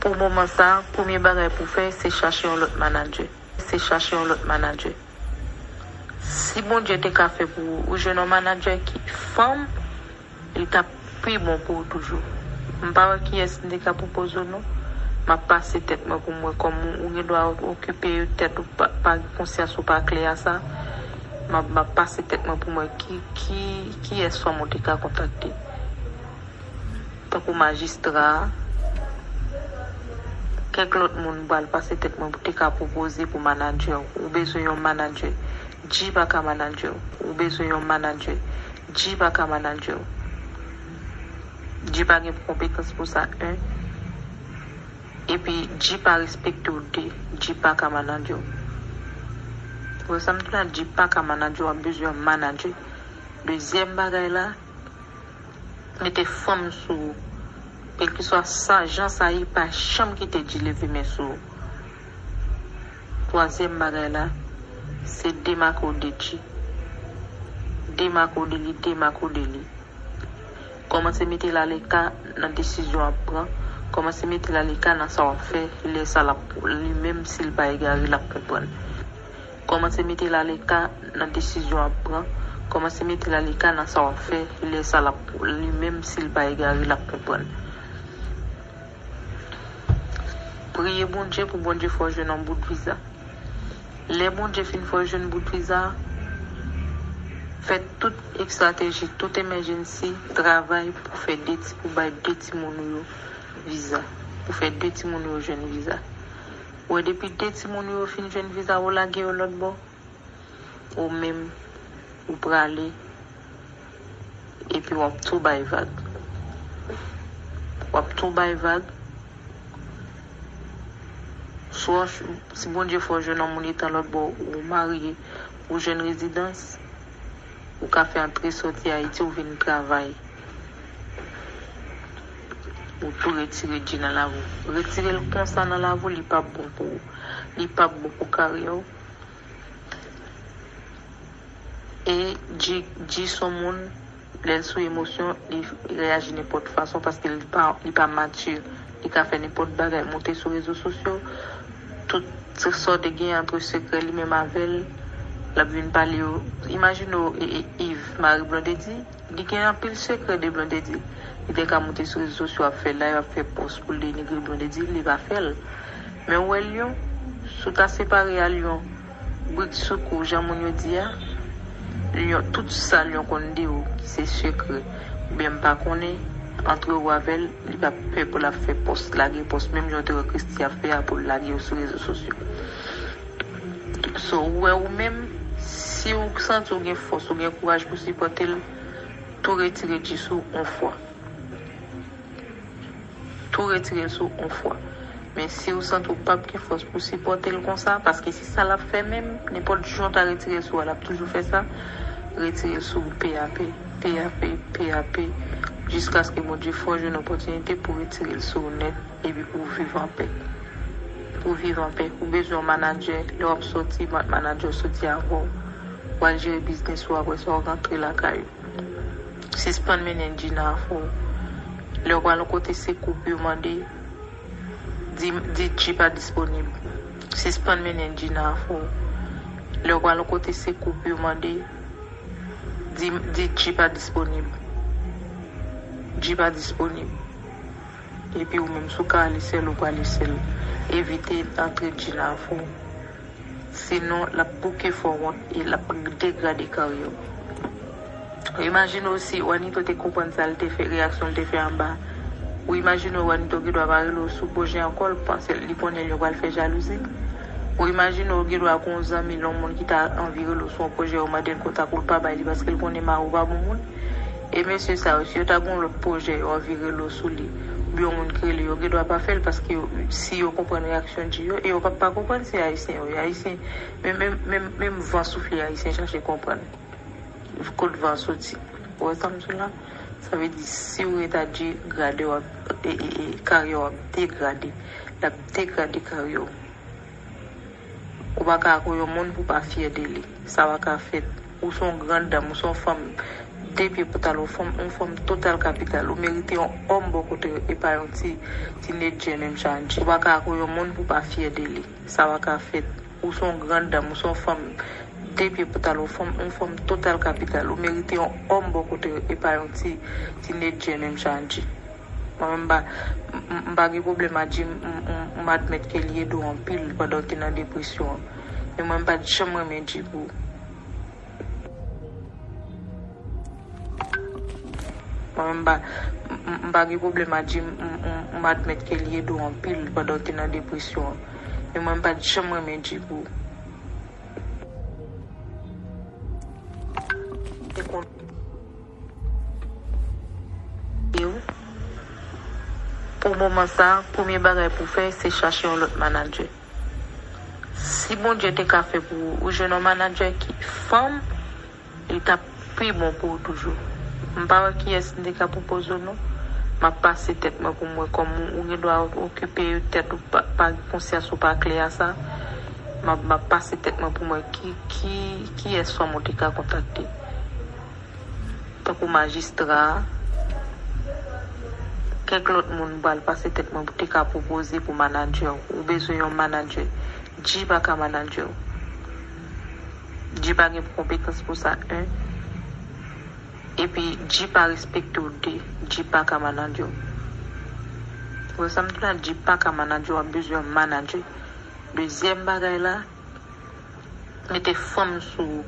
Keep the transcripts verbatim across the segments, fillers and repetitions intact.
Pou moman sa, premye bagay pou fè, se chache yon lòt manadjè. Se chache yon lòt manadjè. Si Bondye te ka fè pou ou, ou jwenn yon manadjè ki fanm, li t ap pi bon pou ou toujou. M pa wè kiyès m te ka pwopoze w non. M ap pase tèt mwen pou m wè kòman ou, ou gen dwa okipe tèt ou pa, pa gen konsyans ou pa klè a sa. M ap, m ap pase tèt mwen pou m wè ki, ki, kiyès fanm ou te ka kontakte. Tankou majistra a, kèk lòt moun m pral pase tèt mwen pou te ka pwopoze pou manadjè w. Ou bezwen yon manadjè. G pa ka manadjè w. Ou bezwen yon manadjè. G pa ka manadjè w. G pa gen konpetans pou sa, en. Epi, G pa respekte w, de. G pa ka manadjè w. Ou wè sa m di la, G pa ka manadjè w, w ap bezwen yon manadjè. Dezyèm bagay la, mete fanm sou ou. Kèlkeswa sa, jan sa ye, pa janm kite G leve men sou ou. Twazyèm bagay la, se demake w de G. Demake w de li, demake w de li. Kòmanse mete l aleka nan desizyon w ap pran. Kòmanse mete l aleka nan sa w ap fè. Lè sa l ap, li menm, si l pa egare, l ap konprann. Kòmanse mete l aleka nan desizyon w ap pran. Kòmanse mete l aleka nan sa w ap fè. Lè sa l ap, li menm, si l pa egare, l ap konprann. Priye Bondye pou Bondye fè w jwenn yon bout viza. Lè Bondye fin fè w jwenn bout viza, fè tout estrateji, tout emergency, travay pou fè de ti, pou bay de timoun ou yo viza. Pou fè de timoun ou yo jwenn viza. Ou wè, depi de timoun ou yo fin jwenn viza, ou lage yo lòt bò. Ou menm, ou prale, epi w ap tou bay vag. W ap tou bay vag. Swa, si Bondye fè w jwenn yon moun etan lòt bò, ou marye, ou jwenn rezidans, ou ka fè antre sòti Ayiti, ou vin travay. Ou tou retire G nan lavi w. Retire l konsa nan lavi w, li p ap bon pou ou. Li p ap bon pou karyè w. E G, G se yon moun, lè l sou emosyon, li reyaji nenpòt fason paske li pa, li pa mati. Li ka fè nenpòt bagay, monte sou rezo sosyo, tout sa w te gen antre sekrè li menm avè l, l ap vin pale yo. Imajine w, e, e, Yves, mari Blondedy, li gen anpil sekrè de Blondedy. Li te ka monte sou rezo sosyo ap fè live, ap fè pòs pou l denigre Blondedy, li pa fè l. Men ou wè Lyon, si w ta separe a Lyon, brik sou kou, jan moun yo di a, Lyon, tout sa Lyon konn de ou, ki se sekrè, oubyen m pa konnen, antre ou avè l, li p ap pè pou l ap fè pòs, lage pòs, menm jan w te wè Christie ap fè a pou l lage yo sou rezo sosyo. So, ou wè ou menm, si w santi w gen fòs, ou gen kouraj pou sipòte l, tou retire G sou yon fwa. Tou retire l sou yon fwa. Men si w santi w p ap gen fòs pou sipòte l konsa, paske se sa l ap fè menm, nenpòt jan w ta retire l sou a, l ap toujou fè sa, retire l sou ou pe a pe, pe a pe, pe a pe, jiskaske Bondye fè w jwenn opòtinite pou retire l sou ou nèt, epi pou w viv anpè. Pou w viv anpè, ou bezwen yon manadjè, lè w ap sòti, manadjè w sòti avè w. W al jere biznis ou, apre sa w rantre lakay ou. Sispann mennen G nan afè w. Lè w pral yon kote, se koup yo mande, di, di G pa disponib. Sispann mennen G nan afè w. Lè w pral yon kote, se koup yo mande, di, di G pa disponib. G pa disponib. Epi ou menm, si w ka ale sèl, ou prale sèl. Evite antre G nan afè w. Sinon, l ap bouke fè w wont e l ap degrade karyè w. Ou imajine w si Wanito te konprann sa l te fè, reyaksyon l te fè anba. Ou imajine w Wanito gendwa pa rele w sou pwojè ankò, l panse li konnen li pral fè jalouzi. Ou imajine w gendwa gon zanmi l, yon moun ki ta anvi rele w sou yon pwojè, ou mande l kontak ou, l pa bay li paske l konnen mari w pa bon moun. E mesye sa yo, si yo ta gon lòt pwojè, yo anvi rele w sou li, oubyen yon moun ki rele yo, gendwa pa fè l paske yo, si yo konprann reyaksyon G yo, e yo p ap pa konprann se Ayisyen yo ye. Ayisyen, menm, menm, menm, menm van soufle, Ayisyen chache konprann kot van soti. Ou wè sa m di w la? Sa vle di, si w ret a G, gade w ap, e, e, e, karyè w ap degrade. L ap degrade karyè w. Ou pa ka akoz yon moun pou w pa fyè de li. Sa pa ka fèt. Ou se yon gran dam, ou se yon fanm De pye pantalon fanm, yon fanm total kapital. Ou merite yon òm bò kote w, e pa yon ti, ti nedjè menm jan ak G. Ou pa ka akoz yon moun pou w pa fyè de li. Sa pa ka fèt. Ou se yon gran dam, ou se yon fanm. De pye pantalon fanm, yon fanm total kapital. Ou merite yon òm bò kote w, e pa yon ti, ti nedjè menm jan ak G. Mwen menm m pa, m, m, m pa gen pwoblèm ak G, m, m, m, m admèt ke li ede w anpil pandan w te nan depresyon an. Men mwen m pa t janm renmen G pou ou. Mwen menm m pa, m, m, m pa gen pwoblèm ak G, m, m, m, m admèt ke li ede w anpil pandan w te nan depresyon an. Men mwen m pa t janm renmen G pou ou. Te kon-, pou moman sa, premye bagay pou w fè, se chache yon lòt manadjè. Si Bondye te ka fè pou ou, ou jwenn yon manadjè ki fanm, li t ap pi bon pou ou toujou. M pa wè kiyès m te ka pwopoze w non. M ap pase tèt mwen pou m wè kòman ou, ou gen dwa okipe tèt ou pa, pa konsyans ou pa klè a sa. M ap, m ap pase tèt mwen pou m wè ki, ki, kiyès fanm ou te ka kontakte. Tankou majistra, kèk lòt moun m pral pase tèt mwen pou te ka pwopoze pou manadjè w. Ou bezwen yon manadjè. G pa ka manadjè w. G pa gen konpetans pou sa, en. Epi, G pa respekte w, de. G pa ka manadjè w. Ou wè sa m di la, G pa ka manadjè w, w ap bezwen yon manadjè. Dezyèm bagay la, mete fanm sou ou.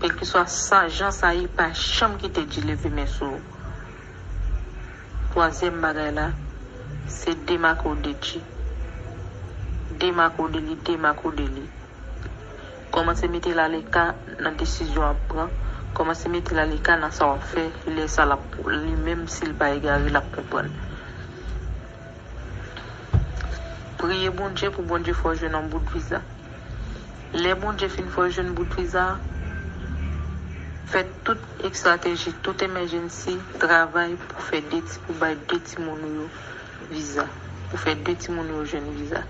Kèlkeswa sa, jan sa ye, pa janm kite G leve men sou ou. Twazyèm bagay la, se demake w de G. Demake w de li, demake w de li. Kòmanse mete l aleka nan desizyon w ap pran. Kòmanse mete l aleka nan sa w ap fè. Lè sa l ap, li menm, si l pa egare, l ap konprann. Priye Bondye pou Bondye fè w jwenn yon bout viza. Lè Bondye fin fè w jwenn bout viza, fè tout estrateji, tout emergency, travay pou fè de ti, pou bay de timoun ou yo viza. Pou fè de timoun ou yo jwenn viza.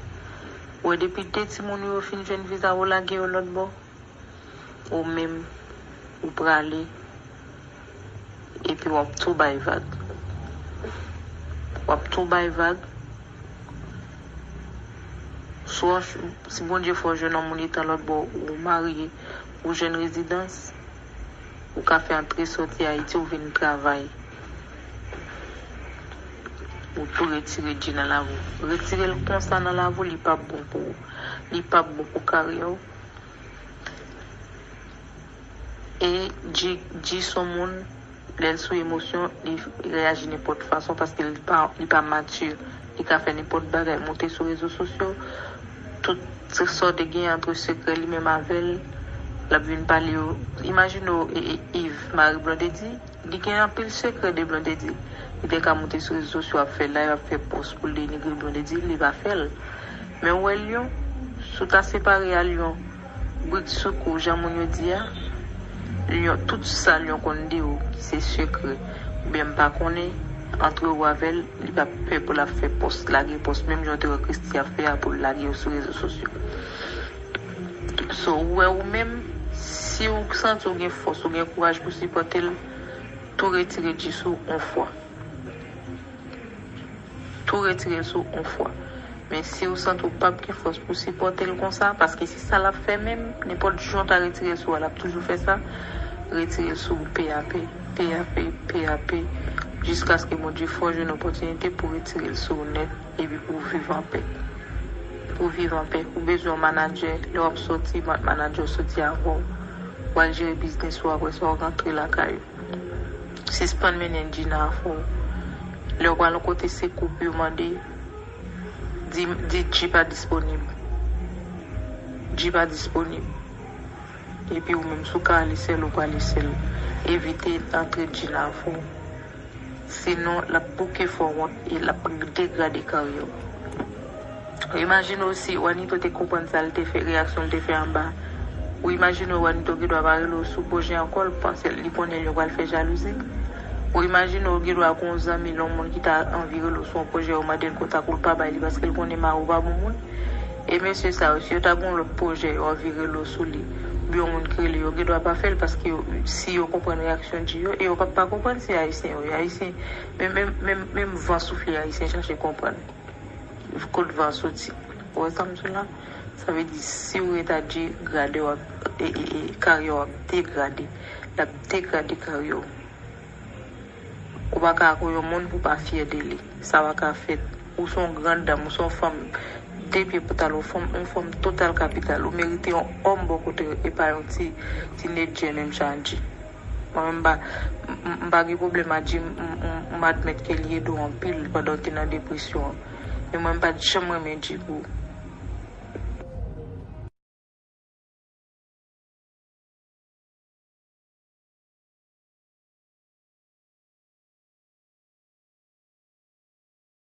Ou wè, depi de timoun ou yo fin jwenn viza, ou lage yo lòt bò. Ou menm, ou prale, epi w ap tou bay vag. W ap tou bay vag. Swa, si Bondye fè w jwenn yon moun etan lòt bò, ou marye, ou jwenn rezidans, ou ka fè antre sòti Ayiti, ou vin travay. Ou tou retire G nan lavi w. Retire l konsa nan lavi w, li p ap bon pou ou. Li p ap bon pou karyè w. E G, G se yon moun, lè l sou emosyon, li reyaji nenpòt fason paske li pa, li pa mati. Li ka fè nenpòt bagay, monte sou rezo sosyo, tout sa w te gen antre sekrè li menm avè l, l ap vin pale yo. Imajine w, e, e, Yves, mari Blondedy, li gen anpil sekrè de Blondedy. Li te ka monte sou rezo sosyo, ap fè live, ap fè pòs pou l denigre Blondedy, li pa fè l. Men w wè Lion, si w ta separe a Lion, brik sou kou, jan moun yo di a, Lion, tout sa Lion konn de ou, ki se sekrè, oubyen m pa konnen, antre ou avè l, li p ap pè pou l ap fè pòs, lage pòs, menm jan w te wè Christie ap fè a pou l lage yo sou rezo sosyo. So, ou wè ou menm, si w santi w gen fòs, ou gen kouraj pou sipòte l, tou retire G sou yon fwa. Tou retire l sou yon fwa. Men si w santi w p ap gen fòs pou sipòte l konsa, paske se sa l ap fè menm, nenpòt jan w ta retire l sou a, l ap toujou fè sa, retire l sou ou pe a pe, pe a pe, pe a pe, jiskaske Bondye fè w jwenn opòtinite pou retire l sou ou nèt, epi pou w viv anpè. Pou w viv anpè, ou bezwen yon manadjè, lè w ap sòti, manadjè w sòti avè w. W al jere biznis ou, apre sa w rantre lakay ou. Sispann mennen G nan afè w. Lè w pral yon kote, se koup yo mande. Di, di G pa disponib. G pa disponib. Epi ou menm, si w ka ale sèl, ou prale sèl. Evite antre G nan afè w. Sinon, l ap bouke fè w wont e l ap degrade karyè w. Imajine w si Wanito te konprann sa l te fè, reyaksyon l te fè anba. Ou imajine w Wanito gendwa pa rele w sou pwojè ankò, l panse, li konnen l yo pral fè jalouzi. Ou imajine w gendwa gon zanmi l, yon moun ki ta anvi rele w sou yon pwojè, yo mande l kontak ou, l pa bay li paske l konnen mari w pa bon moun. E mesye sa yo, si yo ta gon lòt pwojè, yo anvi rele w sou li, Yon moun ki rele yo gen dwa pa fè l, paske yo, si yo konprann reyaksyon Dji yo, e yo p ap pa konprann se ayisyen yo ye. Ayisyen, menm, menm, menm, menm van soufle, ayisyen chache konprann. Kot van soti? Ou wè sa m di la? Sa vle di, si w ret a Dji, grade w ap, e, e, e, karyè w ap degrade. L ap degrade karyè w. Ou pa ka akoz yon moun pou w pa fyè de li. Sa pa ka fèt. Ou se yon gran dam, ou se yon fanm de pye pou talè, yon fanm, yon fanm total kapital. Ou merite yon òm bò kote w, e pa yon ti, ti nedjè menm jan ak Dji. Mwen menm m pa, m, m, m pa gen pwoblèm ak Dji, m, m, m, m admèt ke li ede w anpil pandan w te nan depresyon an. Men mwen m pa t janm renmen Dji pou,